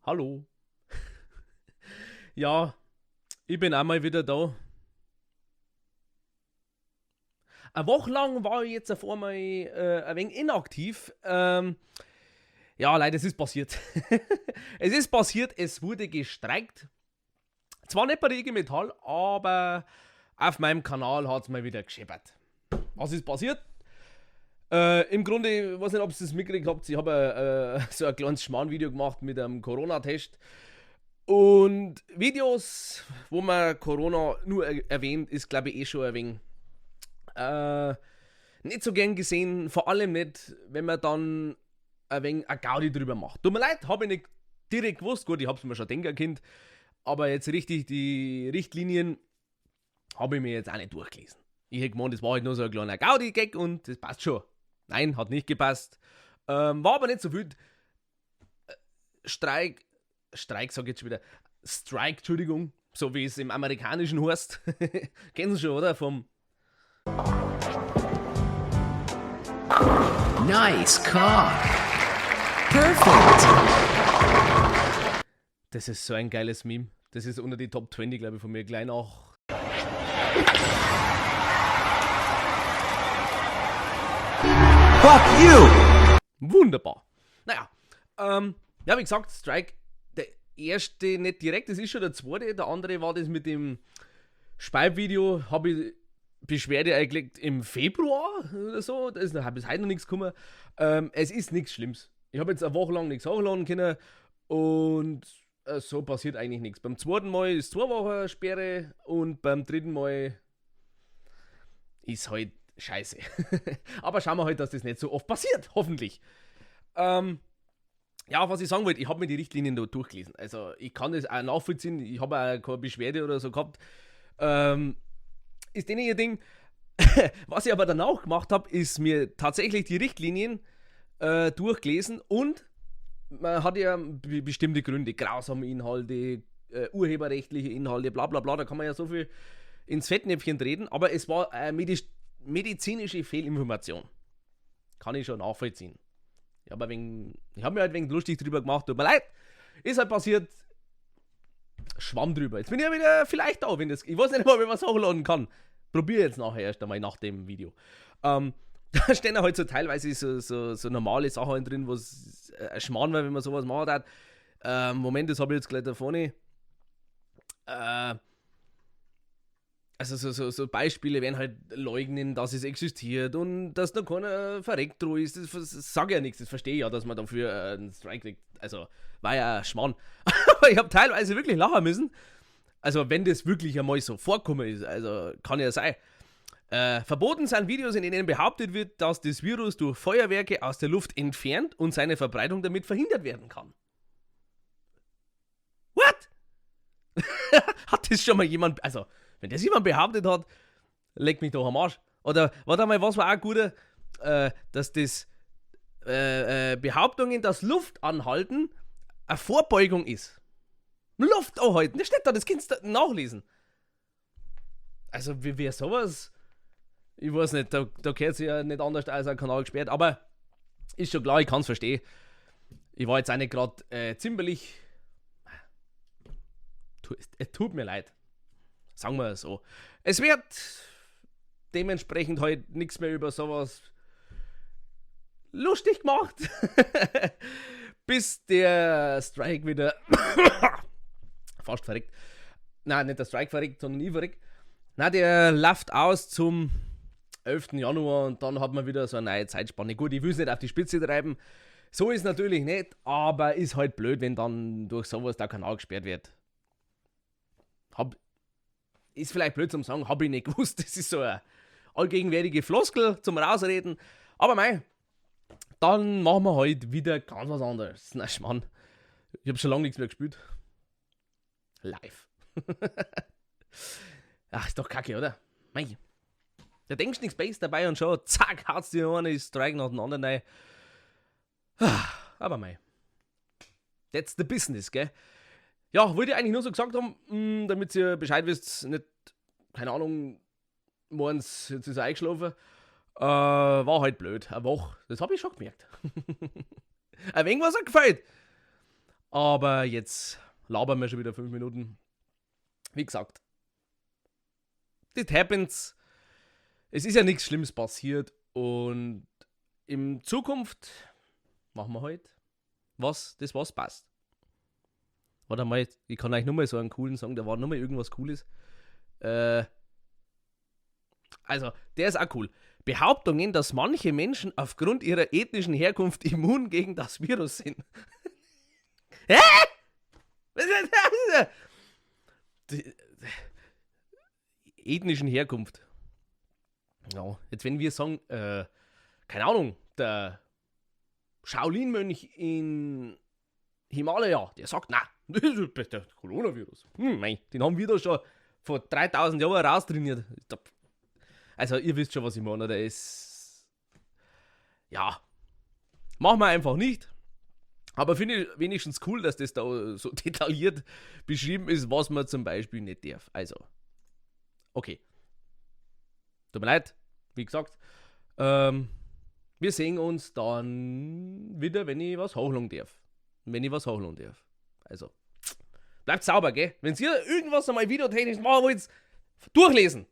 Hallo. Ja, ich bin einmal wieder da. Eine Woche lang war ich jetzt auf einmal ein wenig inaktiv. Ja, leider, es ist passiert. Es ist passiert, es wurde gestreikt. Zwar nicht bei der IG Metall, aber auf meinem Kanal hat's mal wieder gescheppert. Was ist passiert? Im Grunde, ich weiß nicht, ob ihr das mitgekriegt habt, ich habe so ein kleines Schmarrn-Video gemacht mit einem Corona-Test. Und Videos, wo man Corona nur erwähnt, ist, glaub ich, eh schon ein wenig nicht so gern gesehen, vor allem nicht, wenn man dann ein wenig eine Gaudi drüber macht. Tut mir leid, hab ich nicht direkt gewusst, gut, ich hab's mir schon denken können, aber jetzt richtig die Richtlinien hab ich mir jetzt auch nicht durchgelesen. Ich hätte gemeint, das war halt nur so ein kleiner Gaudi-Gag und das passt schon. Nein, hat nicht gepasst. War aber nicht so wild. Streik, Streik sag ich jetzt schon wieder, Strike, Entschuldigung, so wie es im Amerikanischen heißt. Kennen Sie schon, oder? Vom Nice car. Perfect. Das ist so ein geiles Meme. Das ist unter die Top 20, glaub ich, von mir. Gleich nach. Fuck you! Wunderbar. Wie gesagt, Strike, der erste nicht direkt, das ist schon der zweite. Der andere war das mit dem Speib-Video, hab ich Beschwerde eingelegt im Februar oder so. Da ist noch, bis heute noch nichts gekommen. Es ist nichts Schlimmes. Ich hab jetzt eine Woche lang nichts hochladen können und so passiert eigentlich nichts. Beim zweiten Mal ist 2 Wochen Sperre und beim dritten Mal ist halt scheiße. Aber schauen wir halt, dass das nicht so oft passiert, hoffentlich. Ja, was ich sagen wollte, ich hab mir die Richtlinien da durchgelesen. Also ich kann das auch nachvollziehen, ich hab auch keine Beschwerde oder so gehabt. Ist denen ihr Ding. Was ich aber danach gemacht hab, ist mir tatsächlich die Richtlinien durchgelesen und man hat ja bestimmte Gründe, grausame Inhalte, urheberrechtliche Inhalte, bla bla bla, da kann man ja so viel ins Fettnäpfchen treten, aber es war eine medizinische Fehlinformation. Kann ich schon nachvollziehen. Ich hab mir halt wegen lustig drüber gemacht, tut mir leid, ist halt passiert, Schwamm drüber. Jetzt bin ich ja wieder vielleicht da, wenn das, ich weiß nicht mal, wie man es hochladen kann. Probier jetzt nachher erst einmal nach dem Video. Da stehen halt so teilweise so normale Sachen drin, wo's ein Schmarrn war, wenn man sowas machen hat. Moment, das hab ich jetzt gleich da vorne. Also so Beispiele werden halt leugnen, dass es existiert und dass da keiner verreckt dran ist. Das sag ich ja nichts, das verstehe ich ja, dass man dafür einen Strike kriegt. Also war ja ein Schmarrn. Aber ich hab teilweise wirklich lachen müssen. Also wenn das wirklich einmal so vorkommen ist, also kann ja sein. Verboten sind Videos, in denen behauptet wird, dass das Virus durch Feuerwerke aus der Luft entfernt und seine Verbreitung damit verhindert werden kann. What? Hat das schon mal jemand, also wenn das jemand behauptet hat, leck mich doch am Arsch. Oder warte mal, was war auch guter, dass das Behauptungen, dass Luft anhalten eine Vorbeugung ist. Luft anhalten, das steht da, das kannst du nachlesen. Also wer sowas, ich weiß nicht, da gehört sich ja nicht anders als ein Kanal gesperrt, aber ist schon klar, ich kann's verstehen. Ich war jetzt auch nicht grad zimperlich. Es tut mir leid. Sagen wir so. Es wird dementsprechend halt nix mehr über sowas lustig gemacht, bis der Strike wieder fast verreckt. Nein, nicht der Strike verreckt, sondern ich verreckt. Nein, der läuft aus zum 11. Januar und dann hat man wieder so eine neue Zeitspanne. Gut, ich will's nicht auf die Spitze treiben. So ist natürlich nicht, aber ist halt blöd, wenn dann durch sowas der Kanal gesperrt wird. Ist vielleicht blöd zum sagen, hab ich nicht gewusst. Das ist so eine allgegenwärtige Floskel zum Rausreden. Aber mei, dann machen wir halt wieder ganz was anderes. Na, Schmarrn. Ich hab schon lange nichts mehr gespielt. Live. Ach, ist doch kacke, oder? Mei. Da denkst du nichts Besseres dabei und schon, zack, haut's dir eine Strike nach dem anderen rein. Aber mei. That's the business, gell? Ja, wollte ich eigentlich nur so gesagt haben, damit ihr Bescheid wisst, nicht, keine Ahnung, morgens, jetzt ist er eingeschlafen. War halt blöd, eine Woche, das hab ich schon gemerkt. Ein wenig was hat gefällt. Aber jetzt labern wir schon wieder 5 Minuten. Wie gesagt, it happens. Es ist ja nichts Schlimmes passiert und in Zukunft machen wir halt was, das was passt. Warte mal, ich kann euch nur mal so einen coolen sagen, da war nur mal irgendwas Cooles. Also, der ist auch cool. Behauptungen, dass manche Menschen aufgrund ihrer ethnischen Herkunft immun gegen das Virus sind. Hä? Was ist das? Die ethnischen Herkunft. Ja, jetzt wenn wir sagen, keine Ahnung, der Shaolin-Mönch in Himalaya, der sagt, na, das ist der Coronavirus. Mei, den haben wir da schon vor 3000 Jahren raustrainiert. Also, ihr wisst schon, was ich meine. Der ist. Ja. Machen wir einfach nicht. Aber finde ich wenigstens cool, dass das da so detailliert beschrieben ist, was man zum Beispiel nicht darf. Also, okay. Tut mir leid, wie gesagt. Wir sehen uns dann wieder, wenn ich was hochladen darf. Wenn ich was hochladen darf. Also, bleibt sauber, gell? Wenn ihr irgendwas einmal videotechnisch machen wollt, durchlesen.